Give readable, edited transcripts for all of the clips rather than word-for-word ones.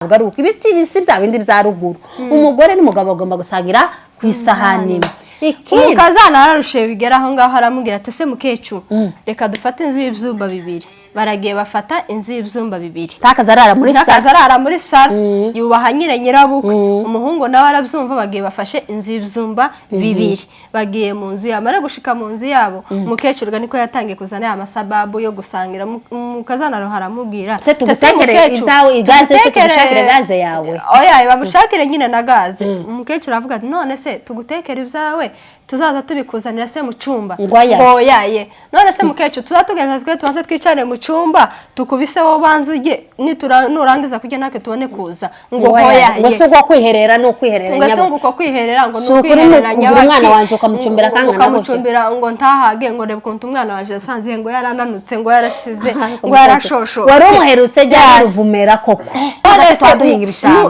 Ntabwo ari uko ibiti bisi bya bindi bya ruguru, umugore n'umugabo bagomba gusangira ku isahani imwe. Ikindi Umukazana ararushe, bigera aho ngaho aramubwira ati: "Ese mukecuru, reka dufate inzu y'ibyumba bibiri." Baragiye bafata inzu y'ibyumba bibiri. Takaza arara muri Ntakaza salo. Arara muri salo, yubaha nyine nyirabukwe. Umuhungu nawe arabyumva, bagiye bafashe inzu y'ibyumba bibiri, bagiye mu nzu. Yamara gushika mu nzu yabo, umukecuru niko yatangiye kuzana ya masababu yo gusangira. Umukazana aramubwira: Se tugutekere "Ese mukecuru, izawe, igaze se tugutekere?" Tugushakire gaze yawe? Oya, bamushakire nyine na gaze. Umukecuru aravuga ati: "None se tugutekere ibyawe, tuzaza tubikuzanira se mu cyumba?" Ngo oya. Ngo oyaye. "None se mukecuru, tuzatugenda twe tubanze twicare mu cyumba, tukubise, wowe banza urye, nurangiza kurya natwe tubone kuza?" Ngo oya. Ngo si uko kwiherera, ni ukwiherera Ngo se nyabo. ngo uko kwiherera ngo ni Si ukuri ukwiherera mu kugura nyabaki. umwana wanje ukamucumbira kangana gutya. Ukamucumbira ngo ntahage, ngo reba ukuntu umwana wanje yasanze ngo yarananutse, ngo yarashize, ngo yarashoshotse. Wari umuherutse ryari ruvumera koko? None se Twaduhinga ibishanga.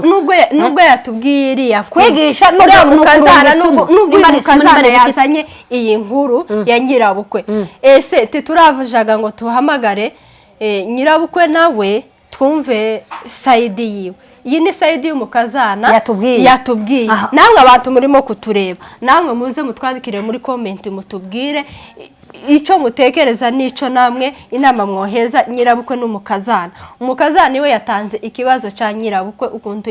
Nubwo yatubwiye iriya nkuru, Kwigisha uriya ni mukazana ukurunga nubwo isumu. nubwo Nimba uyu ari isumu, mukazana nimba ari ibiti. yazanye iyi nkuru ya nyirabukwe, ese tituravujaga ngo tuhamagare nyirabukwe nawe twumve side yiwe? Iyi ni side y'umukazana Yatubwiye. yatubwiye. Aha. Namwe abantu murimo kutureba, namwe muze mutwandikire muri comment, mutubwire icyo mutekereza n'icyo namwe inama mwoheza nyirabukwe n'umukazana. Umukazana iwe yatanze ikibazo cya nyirabukwe, ukuntu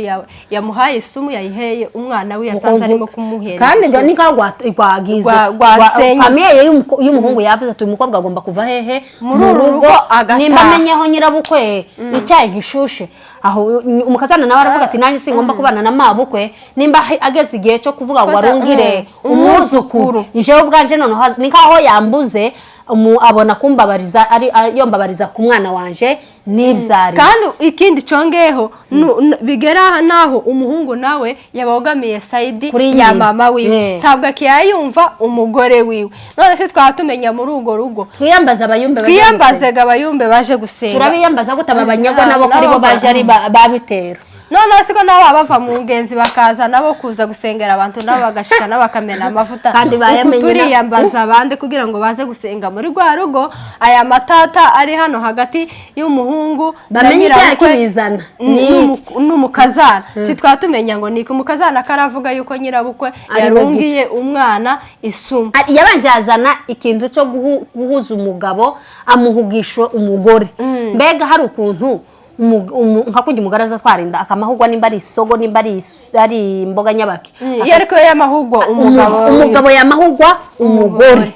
yamuhaye isumu, yayiheye umwana we yasanze arimo kumuhereza Kandi ngo isumu. ni nkaho rwagize Rwasenyutse. Famille y'umuhungu yavuze ati: "Uyu mukobwa agomba kuva hehe?" Muri uru rugo agataha. Nimba amenyeho nyirabukwe icyayi gishushe aho, umukazana nawe aravuga ati: "Nanjye singomba kubana na mabukwe nimba ageze igihe cyo kuvuga ngo arungire umwuzukuru." Umwuzukuru. Jewe ubwanje noneho ni nkaho yambuze, abona kumbabariza ari yombabariza ku mwana wanje nibyariye. Kandi ikindi congeho bigera naho umuhungu nawe yabogamiye side Kuri ya nyina. mama wiwe, ntabwo akiyayumva umugore wiwe. None se twaba tumenya muri urwo rugo? Twiyambaza abayumbe baje gusenga. Twiyambaze abayumbe baje gusenga. Turabiyambaza gute aba banyagwa nabo ko aribo Nabo baje ari babitero? None siko nabo baba bava mu ngenzi bakaza nabo kuza gusengera abantu, nabo bagashika nabo bakamena amavuta. Kandi bayamenye. Uku turiyambaza abandi kugira ngo baze gusenga muri rwa rugo, aya matata ari hano hagati y'umuhungu na Bamenye icyaha nyirabukwe kibizana. Ni n'umukazana. Titwaba tumenya ngo ni iki umukazana karavuga yuko nyirabukwe Ari we yarungiye umwana isumu. Yabanje yazana ikintu cyo guhuza umugabo, amuhugisha umugore. Mbega hari ukuntu nka kurya umugore aza atwara akamahugwa, nimba ari isogo, nimba ari imboga nyabaki. Iyo ariko yo y'amahugwa umugabo. Umugabo yamahugwa umugore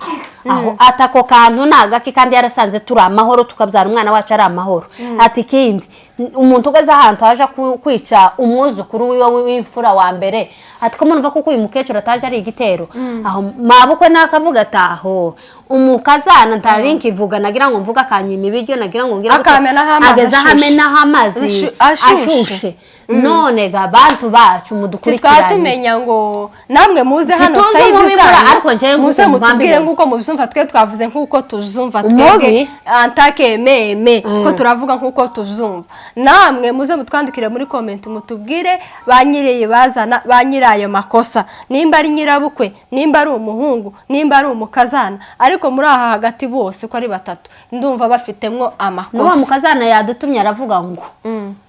aho ati: "Ako kantu ni agaki?" Kandi yarasanze turi amahoro, tukabyara umwana wacu ari amahoro. Ati: "Ikindi, umuntu ugeze ahantu haje kwica umwuzukuru wiwe w'imfura wa mbere." Ati: "Ko murumva kuko uyu mukecuru ataje ari igitero aho mabukwe?" Nakavuga ati: "Aho umukazana ntari nkivuga, nagira ngo mvuge akanyima ibiryo, nagira ngo ngira gute." Akamenaho amazi Ageze aho ashushe. amenaho amazi Ashushe. ashushe. None ga bantu bacu Titwaba mudukurikiranye, tumenya ngo namwe muze hano Ntituzi side umubi bura, zanyu, ariko njyewe muze nk'uko mutubwire mbibona. nk'uko muzumva. Twe twavuze nk'uko tuzumva Umubi? twebwe antake meme ko turavuga nk'uko tuzumva. Namwe muze mutwandikire muri comment, mutubwire ba nyiriyi bazana, ba nyiri ayo makosa, nimba ari nyirabukwe, nimba ari umuhungu, nimba ari umukazana. Ariko muri aha hagati bose uko ari batatu ndumva bafitemwo N'uwo amakosa. mukazana yadutumye, aravuga ngo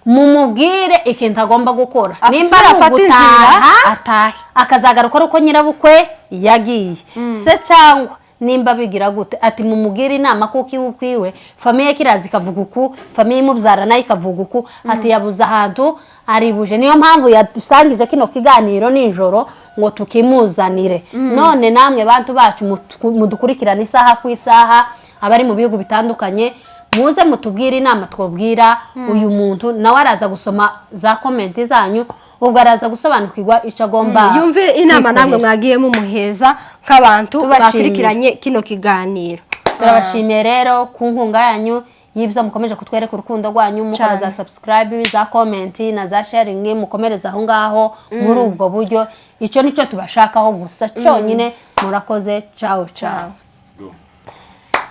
mumubwire ikintu agomba gukora, nimba ari Afate inzira ugutaha atahe, akazagaruka ari uko nyirabukwe yagiye se, cyangwa nimba bigira gute. Ati: "Mumugire inama kuko iwe ukwiwe famille kiraza ikavuga uku, famille imubyara nayo ikavuga uku." Ati: "Yabuze ahantu aribuje." Niyo mpamvu yadusangije kino kiganiro nijoro ngo tukimuzanire. None namwe bantu bacu mudukurikirana isaha ku isaha, abari mu bihugu bitandukanye, muze mutubwire inama twabwira uyu muntu. Nawe araza gusoma za comment zanyu, ubwo araza gusobanukirwa icyo agomba Yumve inama namwe kwikorera. mwagiye mumuheza nk'abantu Tubashimiye. bakurikiranye kino kiganiro. Turabashimiye rero ku nkunga yanyu y'ibyo mukomeje kutwereka, urukundo rwanyu mukora Cyane. za subscribe, za comment na za sharing. Mukomereza aho ngaho muri ubwo buryo, icyo nicyo tubashakaho gusa cyonyine. Murakoze, ciao ciao. Let's go.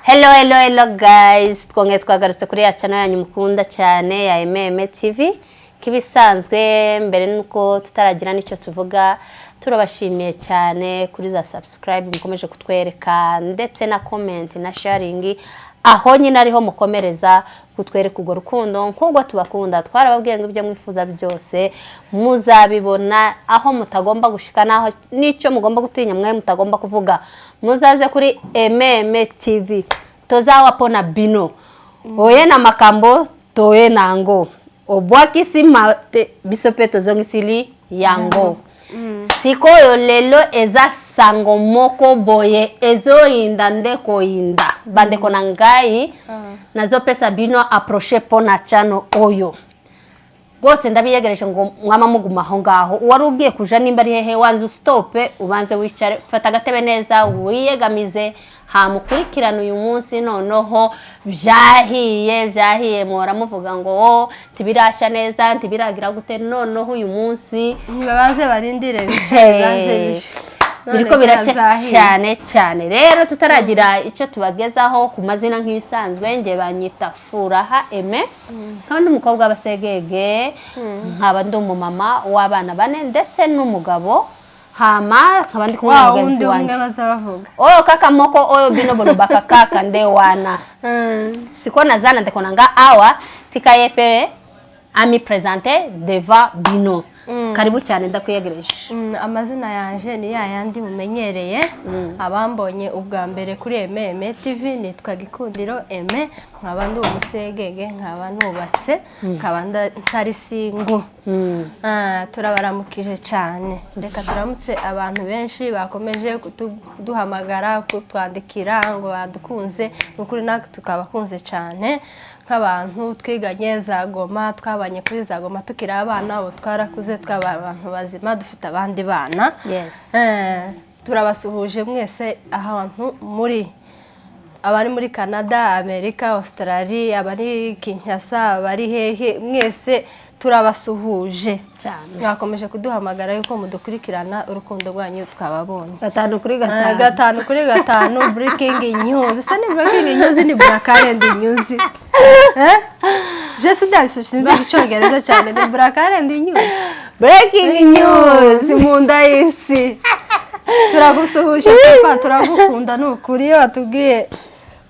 Hello, hello, hello guys, twongeye twagarutse kuri ya channel yanyu mukunda cyane ya MM TV. Kibisanzwe mbere nuko tutaragira n'icyo tuvuga, turabashimiye cyane kuri za subscribe mukomeje kutwereka, ndetse na comment na sharing. Aho nyine ariho mukomereza kutwereka urwo rukundo nk'ubwo tubakunda. Twarababwiye ngo ibyo mwifuza byose muzabibona, aho mutagomba gushika naho n'icyo mugomba gutinya, mwe mutagomba kuvuga, muzaze kuri MM TV. Toza pona bino oye na makambo toye nango obwakisi te biso mpe tozongisili yango. Sikoyo lelo eza sango moko boye ezoyinda nde koyinda. Bandeko na ngai, nazopesa bino approche mpo na channel oyo rwose ndabiyegereje ngo mwama muguma aho ngaho. Uwari ugiye kuja nimba ari hehe, wanze usitope, ubanze wicare, fata agatebe neza, wiyegamize, hamukurikirana uyu munsi. Noneho byahiye, byahiye. Muhora muvuga ngo oh, ntibirashya neza, ntibiragira gute. Noneho uyu munsi Nibabanze barindire bicaye, banze bishe. None biriko birashya byazahiye. Cyane cyane. Rero tutaragira icyo tubagezaho ku mazina, nk'ibisanzwe nge banyita Furaha Eme, nkaba ndi umukobwa w'Abasegege, nkaba ndi umumama w'abana bane ndetse n'umugabo, hama nkaba ndi kumwe na Wa mugenzi wundi umwe wanjye baza bavuga. Oyo kaka moko oyo bino bolobaka kaka nde wana. Sikoyo naza na ndeko na nga awa, tika ye pe ami présente devant bino. Karibu cyane, ndakwiyegereje. Amazina yanje ni ya yandi mumenyereye, abambonye ubwa mbere kuri MM TV. Nitwa Gikundiro Eme, nkaba ndi umusegege, nkaba nubatse, nkaba ntari single. Turabaramukije cyane. Reka turamutse abantu benshi bakomeje kuduhamagara, kutwandikira ngo badukunze. Ni ukuri natwe tukabakunze cyane, nk'abantu twiganye za Goma, twabanye kuri za Goma tukiri abana, ubu twarakuze, twabaye abantu bazima, dufite abandi bana. Turabasuhuje mwese ahantu muri, abari muri Canada, Amerika, Australia, abari Kinshasa, abari hehe, mwese turabasuhuje. Cyane. Mwakomeje kuduhamagara yuko mudukurikirana, urukundo rwanyu twababonye. Gatanu kuri gatanu. Gatanu kuri gatanu. Breaking news, ese ni breaking news, ni black news? Je sinzi icyongereza cyane. Ni black news. Breaking news. Mu nda y'isi. Turagusuhuje papa, turagukunda. Ni ukuri, iyo watubwiye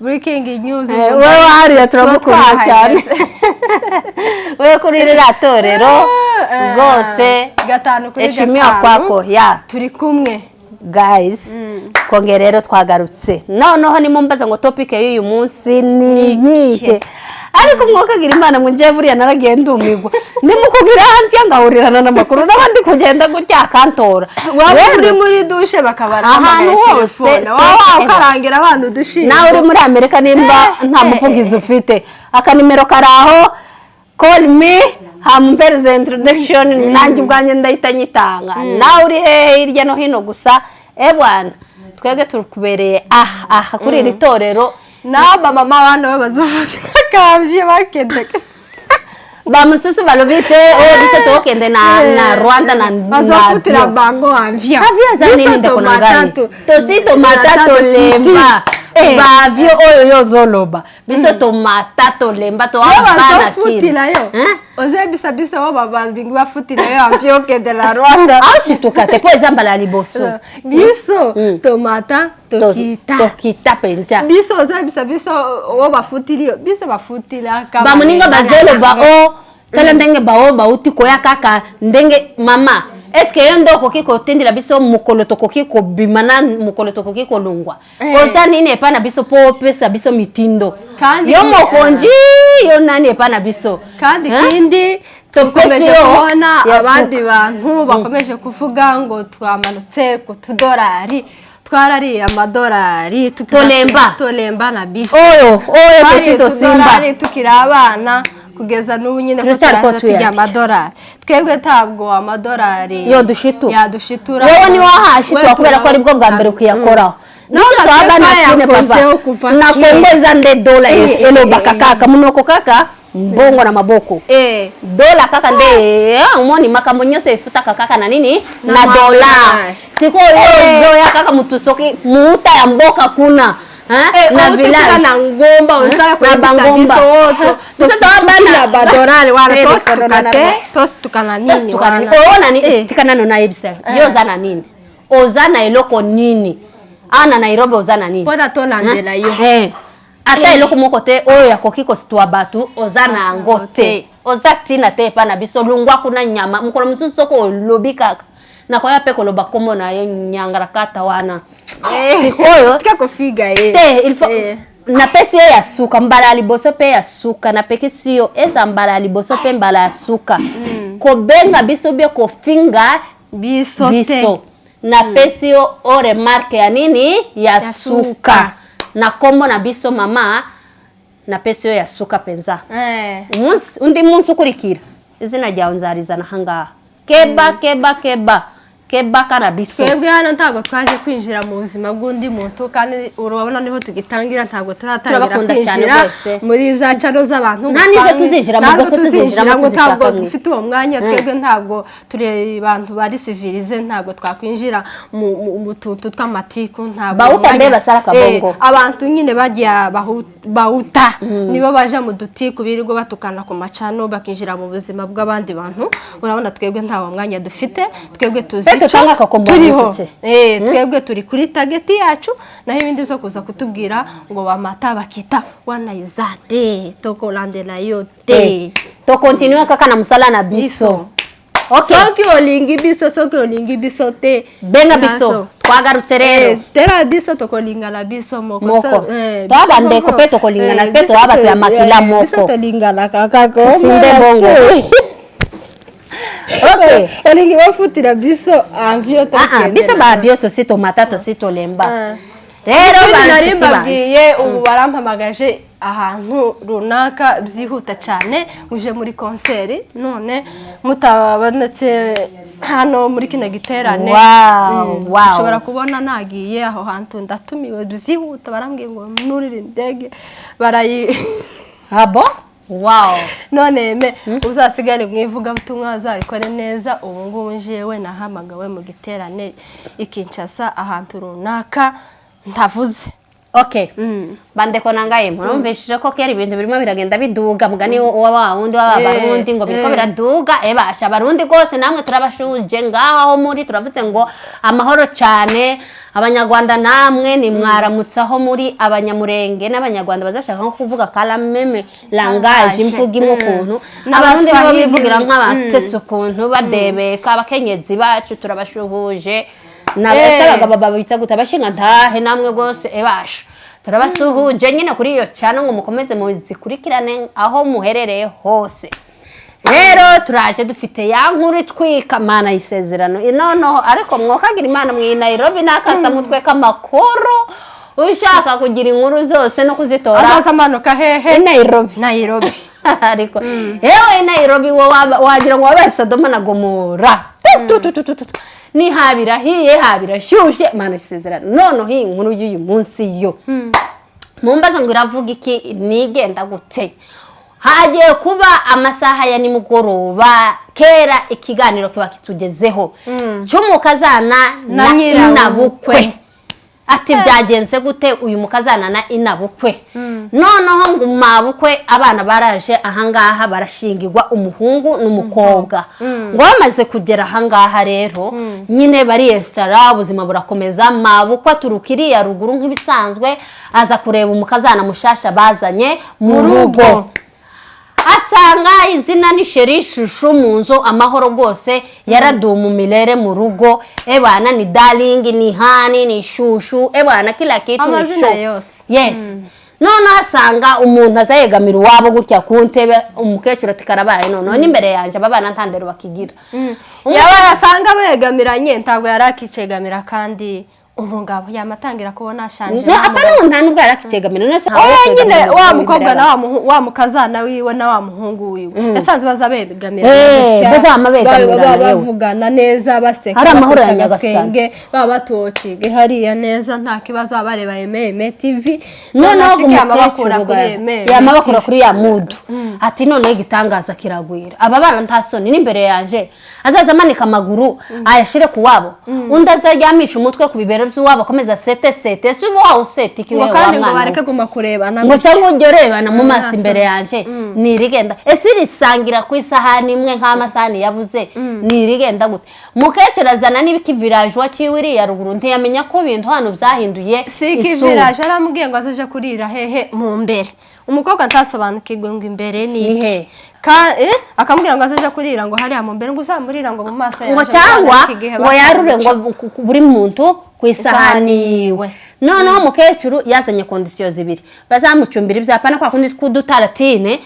breaking news mu nda Wowe y'isi, hariya tuba turagukunda cyane. twahageze. Wowe kuri ririya torero rwose. Gatanu kuri Heshimiwa gatanu. kwako ya. Turi kumwe. Guys, twongeye rero twagarutse. Noneho nimumbaza ngo topic y'uyu munsi ni iyihe? Ariko mwokagira Imana ngo njye buriya naragiye ndumirwa, nimukubwira hanze ngahurirana n'amakuru n'abandi kugenda gutya akantora. Waba Rero, uri muri douche bakaba ahantu barahamagaye hose, telefone, waba ukarangira abana udushinga. Nawe uri muri Amerika, nimba nta muvugizi ufite, akanimero kari aho, call me, hampereze introduction, nanjye ubwanjye ndahita nyitanga. Nawe uri hehe hirya no hino gusa, ebwana, twebwe tukubereye aha aha kuri iri torero. N'aba mama abana we bazuvuze akambye bakendeka. Bamususu balobi te oyo biso tokende na Rwanda na Bazofutira bango avion. Avion eza nini, ndeko na ngai? Tosi tomata tolemba baavion oyo yo ozoloba. Biso tomata tolemba. Yo. Toabana. Bazofutira yo, ozoyebisa biso oyo balingi bafutira yo avion okende na Rwanda. Aoshituka te mpo eza mbala ya liboso. Biso tomata tokita. Tokita mpenza. Biso ozoyebisa biso oyo bafutili yo, biso bafutilaka. Bamoninga bazoloba o tala ndenge bao bauti koya kaka ndenge mama. Eske yo nde okoki kotindela biso mokolo tokoki kobima na mokolo tokoki kolongwa? Oza nini epai na biso mpo opesa biso mitindo? Yo mokonzi, yo nani epai na biso? Kandi Hein? ikindi Topesi dukomeje yo kubona ya abandi suka. bantu bakomeje kuvuga ngo twamanutse ku tudorari, twarariye amadorari Tolemba. Tolemba na biso. Oyo oyo Twariye tosi tosimba. utudorari tukiri abana, kugeza n'ubu nyine ko Turacyari ko turaza turya tuyarya. amadorari. Twebwe ntabwo amadorari Yodushitura. yadushitura. Wewe ni wahashitura We kubera ko aribwo bwa mbere ukiyakoraho. Naho Biso natwe twaba na kine papa. twayakozeho kuva Na kera. Kongo eza nde dola elobaka kaka munoko kaka mbongo na maboko. Dola kaka nde omoni makambo nyonso efutaka kaka na nini? Na Na dola. madolari. Sikoyo ozoya kaka mutu soki muuta ya mboka kuna, hein? Na na village na ngomba osala Na koyebisa bangomba. biso oyo Biso toabana. tositukila badorari wana. Corona Tosituka te, tosituka na nini wana? Oyo nani? Tika nano nayebisa yo, oza na nini? Oza na eloko nini awa na Nairobi? Oza na nini? Mpona tolandela yo. Ata eloko moko te oyo akoki kositwa bato, oza na yango te, oza ntina te epa na biso. Longwa kuna, nyama. Mokolo mosusu soki olobi kaka, nakoya mpe koloba nkombo na ye, nyangara kata wana. Sikoyo Tika kofiga ye. Te, il faut napesi ye ya suka, mbala ya liboso mpe ya suka. Napekisi yo, eza mbala ya liboso mpe mbala ya suka kobenga biso bie kofinga biso te. Biso napesi yo o remarque ya nini ya, Ya suka. Suka. Na nkombo na biso, mama, napesi yo ya suka mpenza. Undi munsi ukurikira, izina ryawe nzarizana ahangaha. Keba, keba, keba, keba kana biso. Twebwe hano ntabwo twaje kwinjira mu buzima bw'undi muntu, kandi urabona niho tugitangira, ntabwo turatangira Turabakunda cyane kwinjira rwose. muri za channel z'abantu ngo Nta n'izo tuzinjiramo, ntabwo rwose tuzinjiramo, tuzinjiramo, ntabwo tuzishaka mwe. dufite uwo mwanya. Twebwe ntabwo turi abantu bari civilisé, ntabwo twakwinjira mu tuntu tw'amatiku, ntabwo Bawuta uwo mwanya- nde basara kabongo. Abantu nyine bagiye bawuta nibo baja mu dutiku, birirwa batukana ku macano, bakinjira mu buzima bw'abandi bantu. Urabona twebwe nta mwanya dufite, twebwe tuzi Pe icyo tutanga akakombo turiho. mututse. Twebwe turi kuri target yacu, naho ibindi byo kuza kutubwira ngo bamata bakita wanayizate tokolandela yo te. Tokontinue kaka na mosala na biso. Okay. Soki olingi biso, soki olingi biso te, Benga biso, twagarutse rero. Tera biso, tokolingana biso moko. Moko. Biso Toa bandeko moko. mpe tokolingana mpe biso toa bato ya makila biso moko. Tolingana kaka ko Simbe bongo. Okay. Olingi bafutira biso avion, Ah, ah, biso ba avion tosi tomata, tosi tolemba. Ah. Rero Ikindi nari banshuti banje, mbabwiye, ubu barampamagaje ahantu runaka byihuta cyane, muje muri concert, none mutabonetse hano muri kino giterane, ushobora kubona nagiye aho hantu, ndatumiwe byihuta, barambwiye ngo nurire indege barayi Ah bon, wow. None me uzasigare mu ivugabutumwa, uzarikore neza. Ubu ngubu njewe nahamagawe mu giterane i Kinshasa ahantu runaka ntavuze. Okay, bandeko nangaye, murumvishije ko kera ibintu birimo biragenda biduga, mugani wa wa wundi wa barundi ngo biriko biraduga. Ebasha abarundi rwose, namwe turabashuje ngaho aho muri, turavuze ngo amahoro cyane. Abanyarwanda namwe ni mwaramutse aho muri. Abanyamurenge n'abanyarwanda bazashaka nko kuvuga la même langage, Langage. imvugo imwe ukuntu. N'Abaswahili. Abarundi nibo bivugira nk'abatesi ukuntu badebeka. Abakenyezi bacu turabashuhuje, n'abagabo babita gute, abashinga ntahe, namwe rwose ebasha turabasuhuje nyine kuri iyo channel, ngo mukomeze muzikurikirane aho muherereye hose. Rero turaje dufite ya nkuru itwika, mana y'isezerano noneho. Ariko mwokagira imana mwi Nairobi n'akasa mutwe k'amakuru, ushaka kugira inkuru zose no kuzitora Azaza amanuka hehe? I Nairobi. Nairobi. Ariko yewe, Nairobi wo wagira ngo wabaye Sodoma na Gomora. Tu, tu, tu, tu, tu, tu. Ni habirahiye, habirashyushye, mana isezerano. Noneho iyi nkuru y'uyu munsi yo mumbaza ngo iravuga iki, nigenda gute? Hagiye kuba amasaha ya nimugoroba, kera ikiganiro kiba kitugezeho cy'umukazana na na nyirabukwe. Inabukwe. Ati byagenze gute uyu mukazana na inabukwe? Noneho ngo mabukwe abana baraje ahangaha, barashingirwa umuhungu n'umukobwa. Ngo bamaze kugera ahangaha rero nyine bariyesara, ubuzima burakomeza. Mabukwe aturuka iriya ruguru nk'ibisanzwe, aza kureba umukazana mushasha bazanye mu rugo, asanga izina ni chéri chouchou mu nzu, amahoro rwose yaradumu mirere mu rugo. Ebana ni darling, ni honey, ni chouchou, ebana kila kitu ni Amazina chou. yose. Yes. Noneho asanga umuntu aza yegamira iwabo gutya ku ntebe. Umukecuru ati karabaye, noneho n'imbere yanjye aba bana nta ndero bakigira. Yaba yasanga begamiranye, ntabwo yari akicegamira, kandi umugabo yamatangira kubona ashanje. No, apana, nta nubwo yari akicegamira none se. Oya nyine, wa mukobwa na wa mukazana wiwe na wa muhungu wiwe yasanze baza begamira gutya, bazama begamirana yewe. Bavugana neza, baseka, Hari amahoro ya bakubita Nyagasani. agatwenge, baba batocige hariya neza, nta kibazo, baba bareba MM TV. Noneho Ashike yamabakura umukecuru kuri MM yamabakura TV. Kuri ya mudu, ati noneho igitangaza kiragwira, aba bana nta soni, n'imbere yanje azaza amanika amaguru ayashire ku wabo, undi azaryamisha umutwe ku bibero. by'iwabo akomeza sete sete, si uba wawuseta iki Ngo wewe wa kandi ngo mwana we? bareke guma kurebana Ngo cyangwa ujye urebana mu maso maso. Imbere yanjye nirigenda, ese irisangira ku isahani imwe nk'amasahani yabuze nirigenda gute? Mukecuru azana n'ibikivirajwa ciwe iriya ruguru, ntiyamenya ko ibintu hano byahinduye Si isura. Ikiviraje aramubwiye ngo azaje kurira hehe? Mu mbere. Umukobwa ntasobanukirwe ngo imbere ni Ni iki. he? Akamubwira ngo azaje kurira ngo hariya mu mbere, ngo uzamurira ngo mu maso Ngo yanjye, cyangwa ngo iki gihe ngo yarure ngo buri muntu ku isahani Isahani yiwe. yiwe. Noneho umukecuru yazanye conditions zibiri: bazamucumbira ibyapa na kwa kundi tw'udutaratine,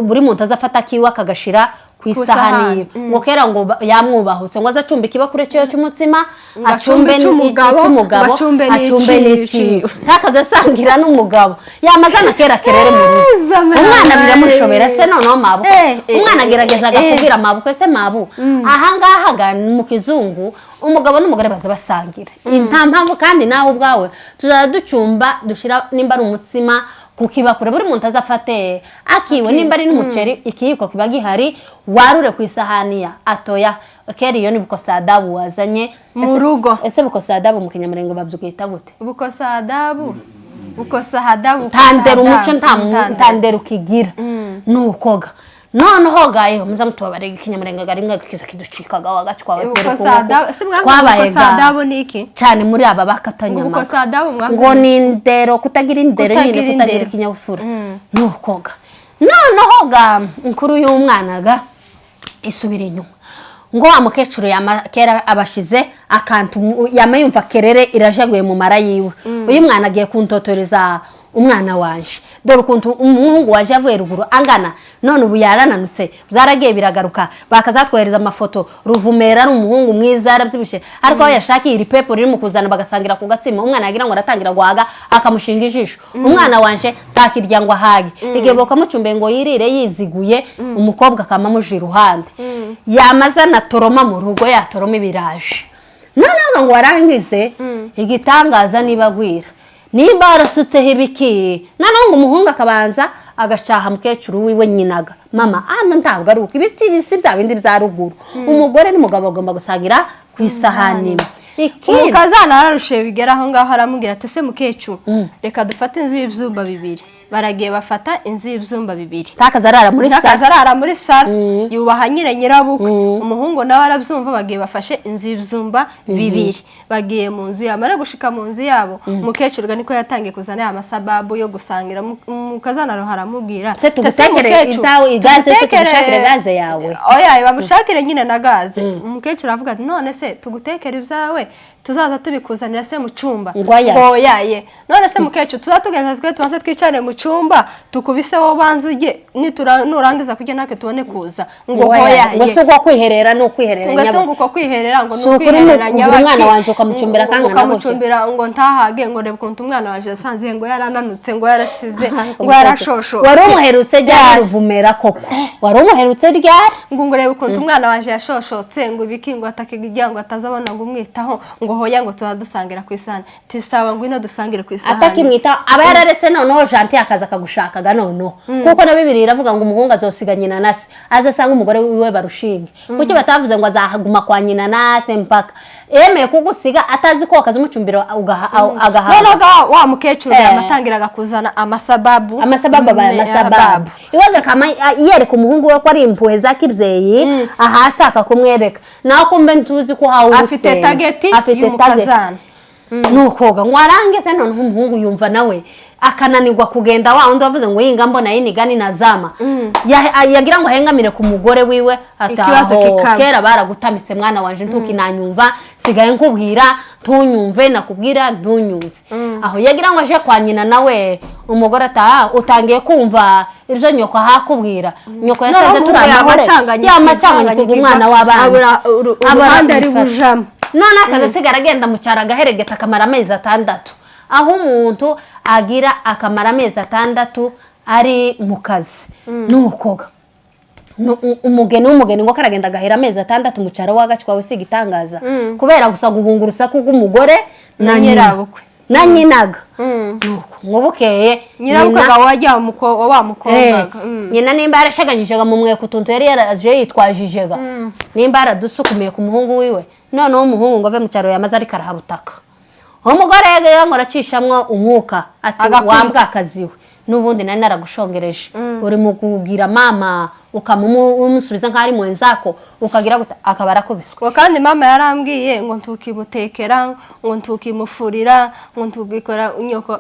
buri muntu azafata akiwe akagashira ku isahani Isahani. yiwe. Ngo kera ngo yamwubahutse, ngo aze acumbe ikibakure cyiwe cy'umutsima, Ngo acumbe icy'umugabo, icy'umugabo, ngo acumbe acumbe n'iciwe. n'iciwe, ntakaze asangira n'umugabo yamazana kera kerere mu rugo. Zamara. Umwana biramushobera se. Noneho mabukwe, umwana ageragezaga kubwira mabukwe: "Se mabu, ahangaha ga mu kizungu umugabo n'umugore baza basangira, nta mpamvu kandi nawe ubwawe tuzajya ducumba dushyira nimba ari umutsima ku kibakure, buri muntu azafate akiwe, nimba ari n'umuceri ikiyiko kiba gihari, warure ku isahani ya atoya." Kera iyo ni bukosa adabu wazanye Mu rugo. Ese bukosa adabu mu Kinyamurenge babyita gute? Bukosa adabu, bukosa adabu. Ntandera umuco, ntandera ukigira nukoga. Noneho gayeho muza mutubabarira, Ikinyamurenga rimwe kiza kiducikaga wagacwawe. Bukosa adabu si mwavuze? Bukosa adabu ni iki? Cyane muri aba bakatanyamaga. Ngo bukosa adabu mwavuze Ngo iki? Ni indero, kutagira indero nyine. Kutagira Kutagira indero. ikinyabupfura nukoga. Noneho ga inkuru y'umwana ga isubira inyuma, ngo wa mukecuru yama kera abashize akantu yama yumva kerere irajaguye mu mara yiwe: "Uyu mwana agiye kuntotoreza umwana wanje. Dore ukuntu umuhungu waje avuye ruguru angana, none ubu yarananutse." Byaragiye biragaruka, bakazatwohereza amafoto. Ruvumera ari umuhungu mwiza, yarabyibushye, ariko aho yashakiye iri pepo riri mu kuzana bagasangira ku gatsima, umwana yagira ngo aratangira guhaga akamushinga ijisho: "Umwana wanje ntakirya ngo ahage." Igihe bakamucumbiye ngo yirire yiziguye, umukobwa akamamuja iruhande, yamazana toroma mu rugo, yatoroma ibiraje. Noneho ngo warangize igitangaza, niba agwira, nimba warasutseho ibiki. Noneho ngo umuhungu akabanza agacaha mukecuru wiwe nyinaga: "Mama, hano ntabwo ari uko, ibiti bisi bya bindi bya ruguru, umugore n'umugabo bagomba gusangira ku isahani imwe." Ikindi Umukazana ararushe bigera aho ngaho, aramubwira ati: "Ese mukecuru, reka dufate inzu y'ibyumba bibiri." Baragiye bafata inzu y'ibyumba bibiri. Takaza arara muri Ntakaza salo. Arara muri salo, yubaha nyine nyirabukwe. Umuhungu nawe arabyumva, bagiye bafashe inzu y'ibyumba bibiri, bagiye mu nzu. Yamara gushika mu nzu yabo, umukecuru ga niko yatangiye kuzana ya masababu yo gusangira. Umukazana roho aramubwira: Se "Ese tugutekere mukecuru, izawe igaze, se tugutekere." Tugushakire gaze yawe. Oya, bamushakire nyine na gaze. Umukecuru avuga ati: "None se tugutekere ibyawe, tuzaza tubikuzanira se mu cyumba?" Ngo aya. Ngo oyaye. "None se mukecuru, tuza tugenza twe tubanze twicare mu cyumba tukubise, wowe banza urye, nurangiza kurya natwe tubone kuza." Ngo Ngo aya. oyaye. Ngo si uko kwiherera, ni ukwiherera Ngo se nyabo. ngo uko kwiherera ngo ni Si ukuri ukwiherera mu kugura umwana wanje ukamucumbira kangana gutya. Ukamucumbira ngo ntahage, ngo reba ukuntu umwana wanje yasanze ngo yarananutse, ngo yarashize, ngo yarashoshotse. Wari umuherutse ryari, Ruvumera? Koko wari umuherutse ryari? Ngo urebe ukuntu umwana wanje yashoshotse, ngo ibiki, ngo atakijya, ngo atazabona ngo umwitaho. Ngo hoya, ngo tuzadusangira ku isahani. Tisaba ngwino dusangire ku isahani. Atakimwitaho aba yararetse. Noneho janti akaza akagushakaga noneho, kuko na Bibiliya iravuga ngo umuhungu azosiga nyina na se aze asanga umugore wiwe barushinge. Kuki batavuze ngo azahaguma kwa nyina na se mpaka yemeye kugusiga, atazi ko wakazimucumbira agahabwa? Noneho wa mukecuru yamatangiraga kuzana amasababu. Amasababu abaye amasababu. Iwe agakama yereka umuhungu we ko ari impuhwe za kibyeyi, aha ashaka kumwereka nawe kumbe ntuzi ko uhawe Afite urusenda. target Afite y'umukazana. Target nukoga ngo arangize. Noneho umuhungu yumva nawe akananirwa kugenda, wa wundi wavuze ngo yinga mbona yinigani nazama. Yagira ngo ahengamire ku mugore wiwe. Ikibazo Ataho kikaba. kera baragutamitse mwana wanje, ntukinanyumva, sigaye nkubwira ntunyumve, nakubwira ntunyumve. Aho yagira ngo aje kwa nyina, nawe umugore ataha: "Utangiye kumva ibyo nyoko ahakubwira, nyoko yasaze Noneho turi umuhungu amahoro." yamacanganyikirwa, Yamacanganyikirwa umwana w'abandi. Abura Abura uruhande ari ubufasha. bujamo. None akaza asigara agenda mu cyaro agaheregeta akamara amezi 6, aho umuntu agira akamara amezi 6 ari mu kazi nukoga. Umugeni w'umugeni ngo karagenda agahera amezi 6 mu cyaro w'agacwawe, si igitangaza, kubera gusa guhunga urusaku rw'umugore Na na nyina. nyirabukwe. Na nyinaga. Nuko ngo bukeye Nyirabukwe nyina- ga wajya wa mukobwa. Nyina nimba yarashaganyije mu mweko utuntu yari yaraje yitwajijega, nimba yaradusukumiye ku muhungu wiwe, noneho umuhungu ngo ave mu cyaro yamaze ariko arahabutaka. Umugore yagira ngo aracishamwo umwuka, ati Agakubita. Wambwakaziwe, n'ubundi nari naragushongereje, uri mu kugira mama ukamusubiza nk'aho ari mwenzako, ukagira gute, akaba arakubiswe. Ngo kandi mama yarambwiye ngo ntukimutekera, ngo ntukimufurira, ngo ntukikora. Nyoko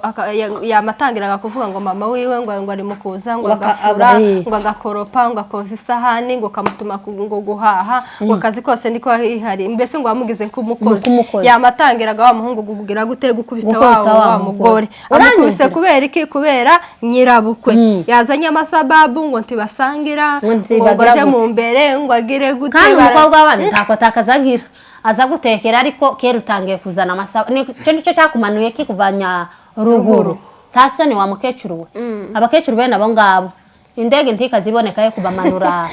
yamatangiraga kuvuga ngo mama wiwe ngo ari mu kuza, ngo agafura, ngo agakoropa, ngo akoza isahani, ngo kamutuma ngo guhaha, ngo akazi kose niko ihari, mbese ngo wamugize nk'umukozi. Nk'umukozi. Yamatangiraga wa muhungu kugira gute? Gukubita Gukubita wa wa wa mugore. mugore. Amukubise Uranyumvira? kubera iki? Kubera nyirabukwe yazanye amasababu ngo ntibasangira, Ngo ngo ntibagira aje mu gute. mbere, ngo agire gute. Kandi umukobwa w'abandi ntako atakazagira, aza gutekera, ariko kera utangiye kuzana amasaba, nicyo nicyo cyakumanuye kikuvanya ruguru. Tasoni wa mukecuru we, abakecuru bene abo ngabo indege ntikaziboneka yo kubamanura.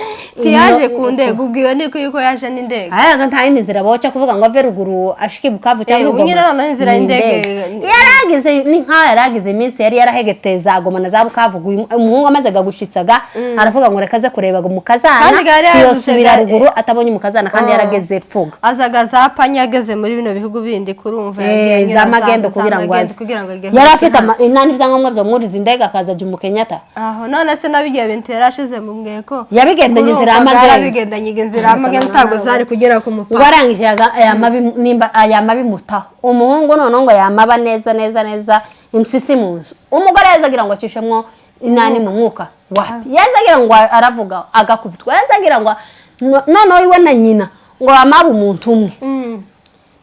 Tiyaje ku ndege, ubwiwe niko yuko yaje n'indege. Ayaga nta yindi nzira boca kuvuga ngo ave ruguru ashike i Bukavu cyangwa Eh, i Goma. nyine noneho inzira Ni y'indege. Yaragize ni nkaho yaragize iminsi yari yarahegeteye za Goma na za Bukavu. Uyu umuhungu amaze gushitsaga aravuga ngo reka aze kureba umukazana, Kandi yari yavuze yosubira ruguru atabonye umukazana, kandi yarageze pfuga. Azaga za panya ageze muri bino bihugu bindi, kurumva yagiye anyura za magendo za kugira ngo magendo aze. Kugira ngo agere Yari afite inani ibyangombwa byamwuriza indege akaza ajya umukenyata. Aho none se nabigiye bintu yarashize mu mweko. Yabigendanye inzira Kurumva y'amagendo. Yarabigendanye inzira y'amagendo, ntabwo byari kugera ku Ngo mupaka. arangije nimba yamabimutaho umuhungu, noneho ngo yamaba neza neza neza impyisi mu nzu. Umugore yaza agira ngo acishemwo inani mu mwuka, wapi, yaza agira ngo aravuga agakubitwa, yaza agira ngo noneho iwe na nyina ngo bamaba umuntu umwe.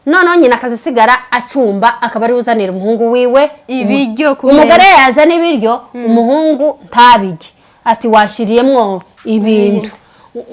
Noneho nyina akazisigara acumba, akaba ariwe uzanira umuhungu wiwe Ibiryo ku Umugore meza. yazana ibiryo, umuhungu ntabirye, ati washiriyemwo ibintu.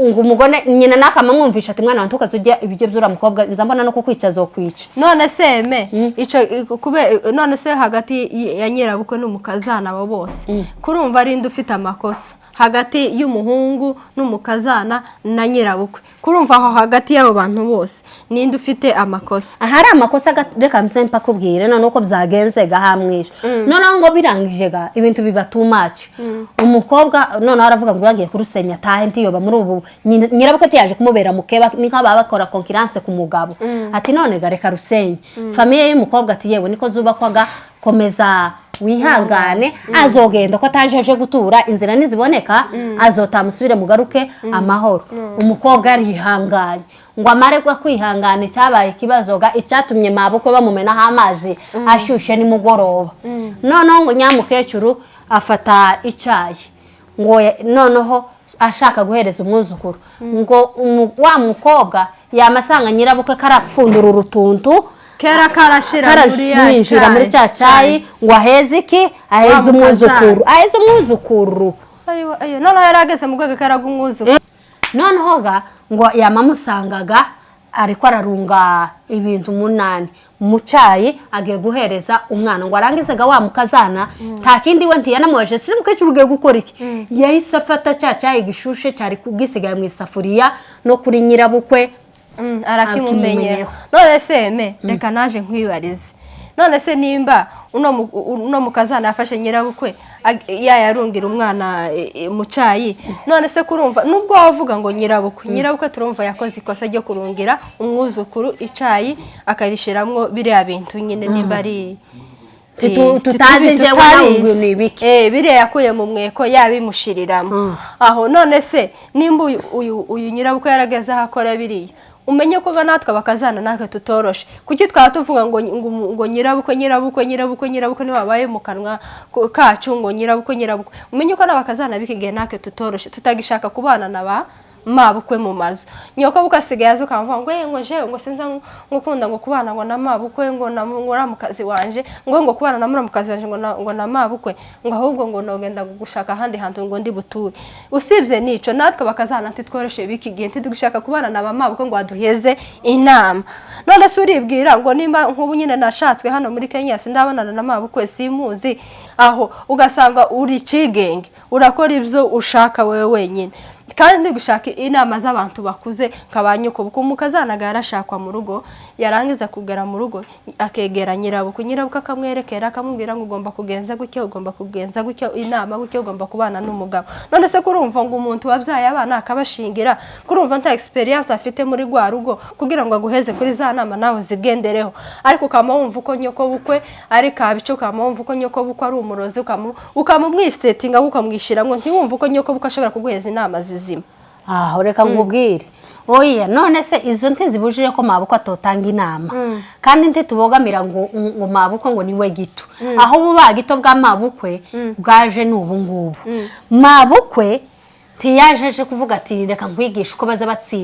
Ngo umugore nyina nakamamwumvisha ati mwana wanjye, ntukaze urya ibiryo by'uriya mukobwa, nza mbona no kukwica azokwica. None se me ico kube none se hagati ya nyirabukwe n'umukazana abo bose, kurumva ari nde ufite amakosa hagati y'umuhungu n'umukazana na nyirabukwe? Kurumva aho hagati y'abo bantu bose ninde ufite amakosa? Ahari amakosa reka mse mpakubwire noneho uko byagenze gahamwisha. Noneho ngo birangije ga ibintu biba too much, umukobwa noneho aravuga ngo yagiye kurusenya atahe, ntiyoba muri ubu nyirabukwe tiyaje kumubera mukeba, ni nk'ababa bakora concurrence ku mugabo. Ati none ga reka rusenye. Famille y'umukobwa ati yewe niko zubakwaga, komeza wihangane, azogenda ko ataje aje gutura, inzira niziboneka azotaha musubire mugaruke amahoro. Umukobwa arihanganye, ngo amare kwihangana, icyabaye ikibazo ga icyatumye mabukwe bamumenaho amazi ashyushye nimugoroba. Noneho ngo nyamukecuru afata icyayi, ngo noneho ashaka guhereza umwuzukuru, ngo wa mukobwa yamasanga nyirabukwe karafundura urutuntu Kera karashira muri ya karinjira muri cya cyayi, ngo aheze iki? Aheze Wa mukazana. umwuzukuru, aheze umwuzukuru. Ayo ayo, noneho yari ageze mu rwego kera rw'umwuzukuru. Noneho ga ngo yamamusangaga ariko ararunga ibintu munani mu cyayi agiye guhereza umwana, ngo arangize ga wa mukazana nta kindi we ntiyanamubaje si mukecuru ugiye gukora iki, yahise afata cya cyayi gishushe cyari gisigaye mu isafuriya no kuri nyirabukwe. Arakimumenyera. Akimumenyeho. None se me reka naje nkwibarize, none se nimba uno mukazana yafashe nyirabukwe yayarungira umwana mu cayi, none se kurumva nubwo wavuga ngo nyirabukwe turumva yakoze ikosa ryo kurungira umwuzukuru icayi akarishiramwo biriya bintu nyine nimba ari Tutazi jewe nawe ngo ni ibiki. Biriya yakuye mu mweko yabimushiriramo aho. None se nimba uyu nyirabukwe yarageze aho akora biriya, umenye ko natwe bakazana natwe tutoroshe, kuki twaba tuvuga ngo nyirabukwe nyirabukwe nyirabukwe nyirabukwe niwe wabaye mu kanwa kacu, ngo nyirabukwe nyirabukwe? Umenye ko n'abakazana b'iki gihe natwe tutoroshe, tutagishaka kubana na ba mabukwe mu mazu. Nyoko bukwe asigaye aza ukamuvuga ngo ngo jewe ngo sinza ngukunda ngo kubana ngo na mabukwe ngo na muramukazi wanje, ngo kubana na muramukazi wanje ngo na mabukwe, ngo ahubwo ngo nogenda gushaka ahandi hantu ngo ndi buture. Usibye nico, natwe bakazana ntitworoshe biki gihe, ntitugishaka kubana na ba mabukwe ngo baduheze inama. None se uribwira ngo nimba nk'ubu nyine nashatswe hano muri Kenya, sindabonana na mabukwe, simuzi, aho ugasanga uri ikigenge urakora ibyo ushaka wewe wenyine. Kandi ndi gushaka inama z'abantu bakuze nka ba nyokobukwe. Umukazanaga yarashakwa mu rugo, yarangiza kugera mu rugo akegera nyirabukwe, nyirabukwe akamwerekera, akamubwira ngo ugomba kugenza gutya, ugomba kugenza gutya, inama gutya, ugomba kubana n'umugabo. None se kurumva ngo umuntu wabyaye abana akabashingira, kurumva nta experience afite muri rwa rugo kugira ngo aguheze kuri za nama nawe uzigendereho? Ariko ukama wumva uko nyokobukwe ari kabico, ukama wumva uko nyokobukwe ari umurozi, ukama umwisetinga, ukamwishyiramo, ntiwumve uko nyokobukwe ashobora kuguheza inama zizima. Aho reka nkubwire, oya. None se izo ntizibujije ko mabukwe atotanga inama? Kandi ntitubogamira ngo mabukwe ngo niwe gito. Aho buba gito bwa mabukwe bwaje ni ubu ngubu. Mabukwe ntiyaje aje kuvuga ati: "Reka nkwigishe uko baza batsinda."